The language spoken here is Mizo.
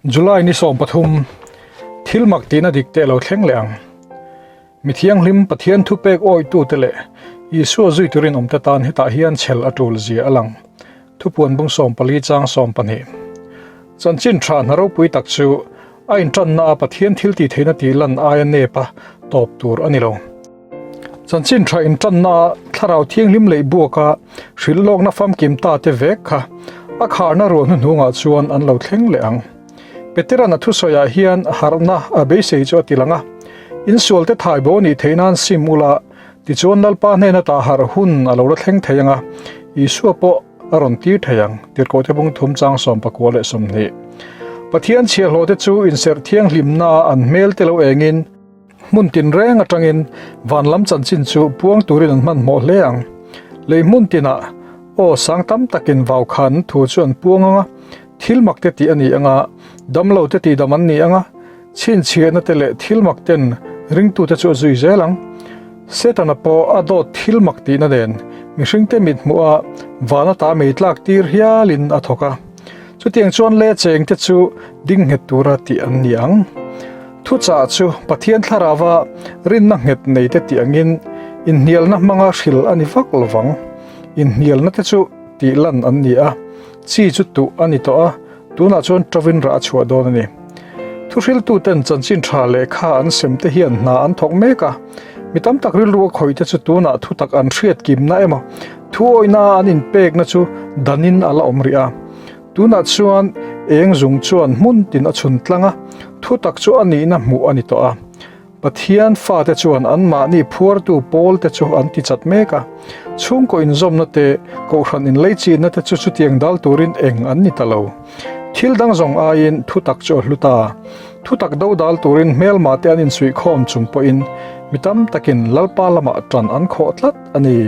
July ni 13 Thil mak tihna dik te lo thleng leh ang. Mi thianghlim Pathian thupek awihtute leh Isua zui turin awmte tan hetah hian chhel a tul zia a lang. Thupuan bung 14 chang 12. Chanchin tha hna ropui tak chu a intanna a Pathian thil tih theihna tih lan aia nep a tawp tur a ni lo. Chanchin tha intanna a Thlarau Thianghlim leh buaka hrilhlawkna famkim ta te vek kha a kharna ruah hnuhnungah chuan an lo thleng leh ang. Peteran a thusawiah hian harhna a beisei chu a ti lang a, Insualte thaibo nih theih nan sim ula, tichuan Lalpa hnena tah harh hun a lo la thleng thei ang a, Isua pawh a rawn tir thei ang, Tirhkohte bung thum chang 19 leh 20. Pathian chhiahhlawhte chu inserh thianghlimnaah an hmelte lo engin, Hmun tinreng atangin van lam chanchin chu puang turin an hmanhmawh hle ang. Lei hmun tinah aw sang tam takin vau khan thu chu an puang ang a, thil mak te tih a ni ang a, damlo te tihdam an ni ang a, chhinchhiahna te leh thil mak ten ringtute chu a zui zel ang. Setana pawh a dawt thil mak tihna nen mihringte mit hmuh a van ata mei tlak tir hialin a thawk a. Chutiang chuan le chengte chu ding nghet tura tih an ni ang. Thuchah chu Pathian thlarauva rinna nghet neite tih angin inhnialna hmanga hril a ni vak lovang. Inhnialna te chu tih lan an ni a, chi chu tuh a ni tawh a, tunah chuan ṭovin rah a chhuah dawn a ni. Thuhriltuten chanchin ṭha lehkha an sem te hian hna an thawk mek a, mi tam tak rilru a khawih te chu tunah thutak an hriat kimna emaw thuawihna an inpekna chu danin a la awm rih a. Tunah chuan eng zung chuan hmun tin a chhun tlang a, thutak chu a nihna hmuh a ni tawh a. Pathian fate chuan anmahni phuartu pawlte chu an ti chat mek a. Chhungkaw inzawmna te, kohhran inleichinna te chu chutiang dal turin eng an ni ta lo. Thil dang zawng aiin thutak chu a hlu ta. Thutak do dal turin hmelma te an insuihkhawm chung pawhin mi tam takin Lalpa lamah ṭan an khawh tlat a ni.